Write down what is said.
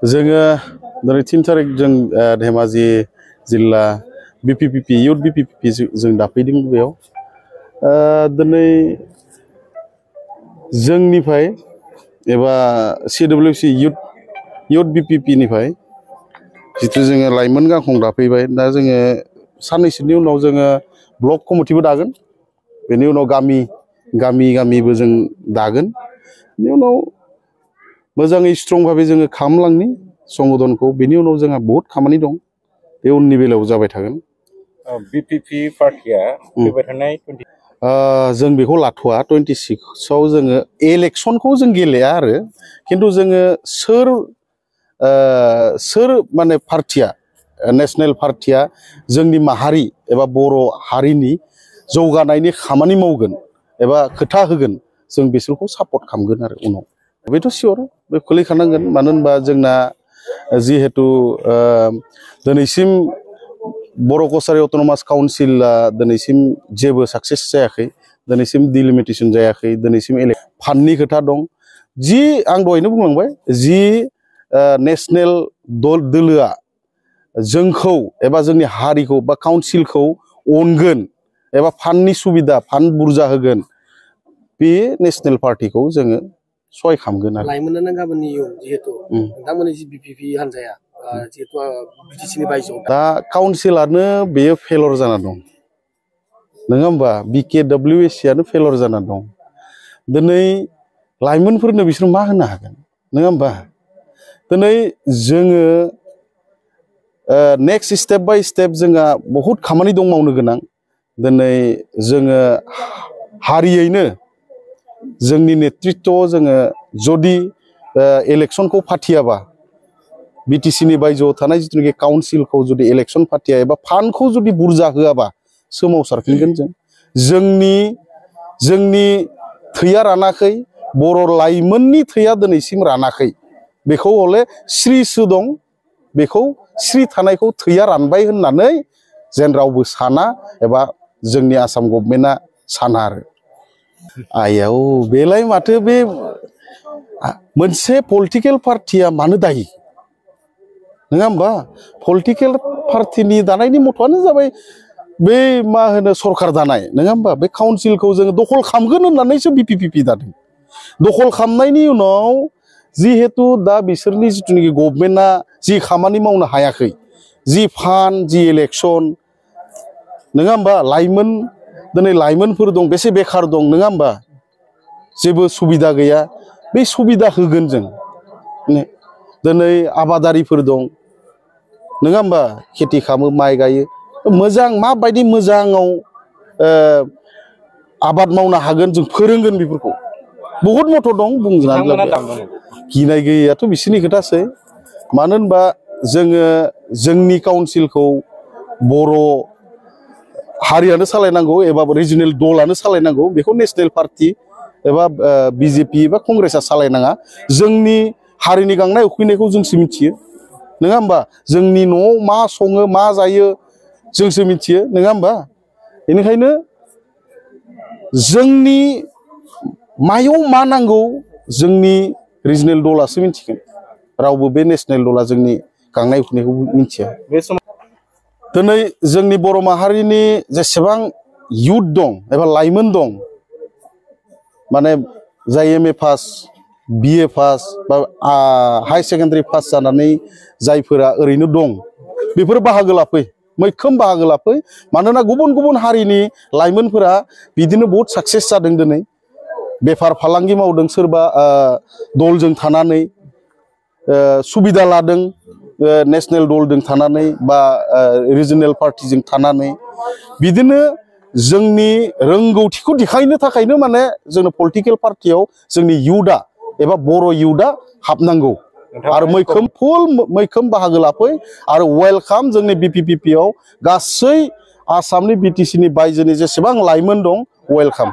जोङो दिनै 3 तारिख जों धेमाजि जिल्ला बिपिपिपि इउथ बिपिपिपि जों दाफैदों बेयाव दिनै जोंनिफ्राय एबा सिडब्लिउसि इउथ बिपिपि निफ्राय जितु जोङो लाइमोन गांखं दाफैबाय दा जोङो साननैसोनि उनाव जोङो ब्लक कमिटिबो दागोन बेनि उनाव गामिबो जों दागोन बेनि उनाव मोजाङै स्ट्रं भाबै जोङो खालामलांनि संगठनखौ बेनि उनाव जोंहा बहुत खामानि दं बे उननि बेलायाव जाबाय थागोन बिपिपि पार्टिया फैबाय थानाय जों बेखौ लाथ'वा 26 आव जोङो इलेक्सनखौ जों गेलेया आरो खिन्थु जोङो सोर माने पार्टिया नेशनेल पार्टिया जोंनि माहारि एबा बर' हारिनि जौगानायनि खामानि मावगोन एबा खोथा होगोन जों बिसोरखौ सापर्ट खालामगोन आरो उनाव बेथ' सियर बे खुलिखानांगोन मानो होनबा जोंना जिहेतु दिनैसिम बर' कसारि अट'नमास काउन्सिला दिनैसिम जेबो साक्सेस जायाखै दिनैसिम डिलिमिटेसन जायाखै दिनैसिम फान्डनि खोथा दं जि आं दहायनो बुंलांबाय जि नेशनेल दोलोआ जोंखौ एबा जोंनि हारिखौ बा काउन्सिलखौ अनगोन एबा फान्डनि सुबिदा फान्ड बुरजा होगोन बे नेशनेल पार्टिखौ जोङो सहाय खालामगोन आरो लाइमोनानो गाबोननि इयुन जिहेतु नोंथांमोननि जि बिपिपि हान्जाया जिहेतु बिटिसिनि बायजोआव दा काउन्सिलानो बेयो फेलर जाना दं नङा होमबा BKWSC आनो फेलर जाना दं दिनै लाइमोनफोरनो बिसोर मा होनो हागोन नङा होमबा दिनै जोङो नेक्स्ट स्टेप बाय स्टेप जोंहा बहुत खामानि दं मावनो गोनां दिनै जोङो हारियैनो जोंनि नेतृत्वआव जोङो जुदि इलेक्सनखौ फाथियाबा बिटिसिनि बायजोआव थानाय जिथुनाखि काउन्सिलखौ जुदि इलेक्सन फाथिया एबा फान्डखौ जुदि बुरजा होआबा सोमावसारफिनगोन जोंनि थैया रानाखै बर' लाइमोननि थैया दिनैसिम रानाखै बेखौ हले स्रिसो दं बेखौ स्रि थानायखौ थैया रानबाय होननानै जेन रावबो साना एबा जोंनि आसाम गभर्नमेन्टआ साना आरो आयाव बेलाय माथो बे मोनसे पलिटिकेल पार्टिया मानो दायि नङा होमबा पलिटिकेल पार्टिनि दानायनि मथ'आनो जाबाय बे मा होनो सरकार दानाय नङा होमबा बे काउन्सिलखौ जोङो दखल खालामगोन होननानैसो बिपिपिपि दादों दखल खालामनायनि उनाव जिहेतु दा बिसोरनि जिथुनाखि गभर्नमेन्टआ जि खामानि मावनो हायाखै जि फान्ड जि इलेक्सन नङा होमबा दिनै लाइमोनफोर दं बेसे बेखार दं नङा होमबा जेबो सुबिदा गैया बे सुबिदा होगोन जों दिनै आबादारिफोर दं नङा होमबा खेथि खालामो माइ गायो मोजां माबायदि मोजाङाव आबाद मावनो हागोन जों फोरोंगोन बेफोरखौ बहुत मथ' दं बुंनानै गिनाय गैयैयाथ' बिसोरनि खोथासै मानो होनबा जोङो जोंनि काउन्सिलखौ बर' हारियानो सालायनांगौ एबा रिजनेल दलानो सालायनांगौ बेखौ नेशनेल पार्टि एबा बिजेपि एबा कंग्रेसआ सालायनाङा जोंनि हारिनि गांनाय उखैनायखौ जोंसो मिथियो नङा होमबा जोंनि न'आव मा सङो मा जायो जोंसो मिथियो नङा होमबा बेनिखायनो जोंनि मायाव मा नांगौ जोंनि रिजनेल दलासो मिथिगोन रावबो बे नेशनेल दला जोंनि गांनाय उखैनायखौ मिथिया बे समाव दिनै जोंनि बर' माहारिनि जेसेबां इयुथ दं एबा लाइमोन दं माने जाय MA पास BA पास बा हाई सेकेन्डारि पास जानानै जायफोरा ओरैनो दं बेफोर बाहागो लाफै मैखोम बाहागो लाफै मानोना गुबुन गुबुन हारिनि लाइमोनफोरा बिदिनो बहुत साक्सेस जादों दिनै बेफार फालांगि मावदों सोरबा दलजों थानानै सुबिदा लादों नेशनेल दलजों थानानै बा रिजनेल पार्टिजों थानानै बिदिनो जोंनि रोंगौथिखौ देखायनो थाखायनो माने जोंनो पलिटिकेल पार्टियाव जोंनि इयुथआ एबा बर' इयुथआ हाबनांगौ आरो मैखोम बाहागो लाफै आरो वेलकाम जोंनि बिपिपिपिआव गासै आसामनि बिटिसिनि बायजोनि जेसेबां लाइमोन दं वेलकाम